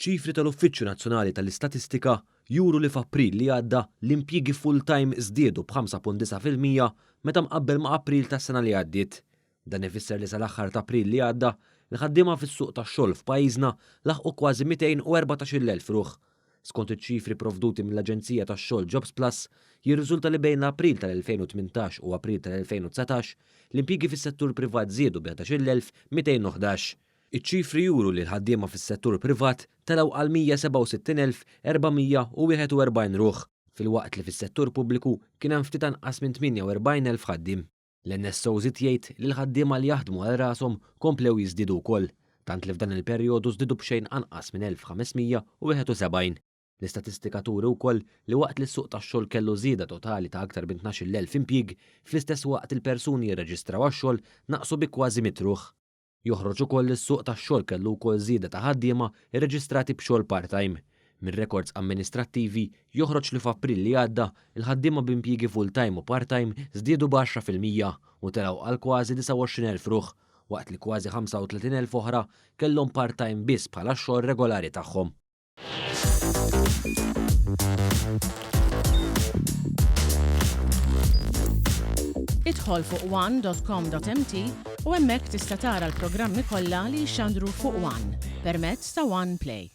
Ċifri tal-Uffiċċju Nazzjonali tal-Istatistika juru li f'April li għadda l-impjiegi full-time żdiedu b'5.9% meta mqabbel ma' April tas-sena li għaddiet. Dan ifisser li sal-aħħar t'April li għadda, il-ħaddiema fis-suq tax-xogħol f'pajjiżna laħqu kważi 214,000 ruħ. Skont iċ-ċifri provduti mill-aġenzija tax-xogħol Jobsplus, jirriżulta li bejn April tal-2018 u April tal-2019, l-impjiegi fis-settur privat żiedu bi 11,211. Iċ-ċifri juru li l-ħaddiema fis-settur privat telgħu għal 167,441 ruħ, filwaqt li fis-settur pubbliku kien hemm ftit anqas minn 48,000 ħaddiem. L-NSO żied jgħid li l-ħaddiema li jaħdmu għal rashom komplew jiżdiedu wkoll, tant li f'dan il-perjodu żdiedu b'xejn anqas minn 1,571. L-istatistika turi wkoll li waqt li s-suq tax-xogħol kellu żieda totali ta' aktar minn 12,000 impjieg, fl-istess waqt il-persuni jirreġistraw għax-xogħol naqsu bi kważi mitt ruħ. Joħroġ ukoll li s-suq tax-xogħol kellu wkoll żieda ta' ħaddiema rreġistrati b'xogħol part-time. Mir-rekords amministrattivi joħroġ li f'April li għadda, il-ħaddiema b'impjiegi full-time u part-time żdiedu b'10% u telgħu għal kważi 29,000 ruħ, waqt li kważi 35,000 oħra kellhom part-time biss bħala x-xogħol regolari tagħhom. Idħol fuq one.com.mt u hemmhekk tista' tara l-programmi kollha li jixxandru fuq One permezz ta' One Play.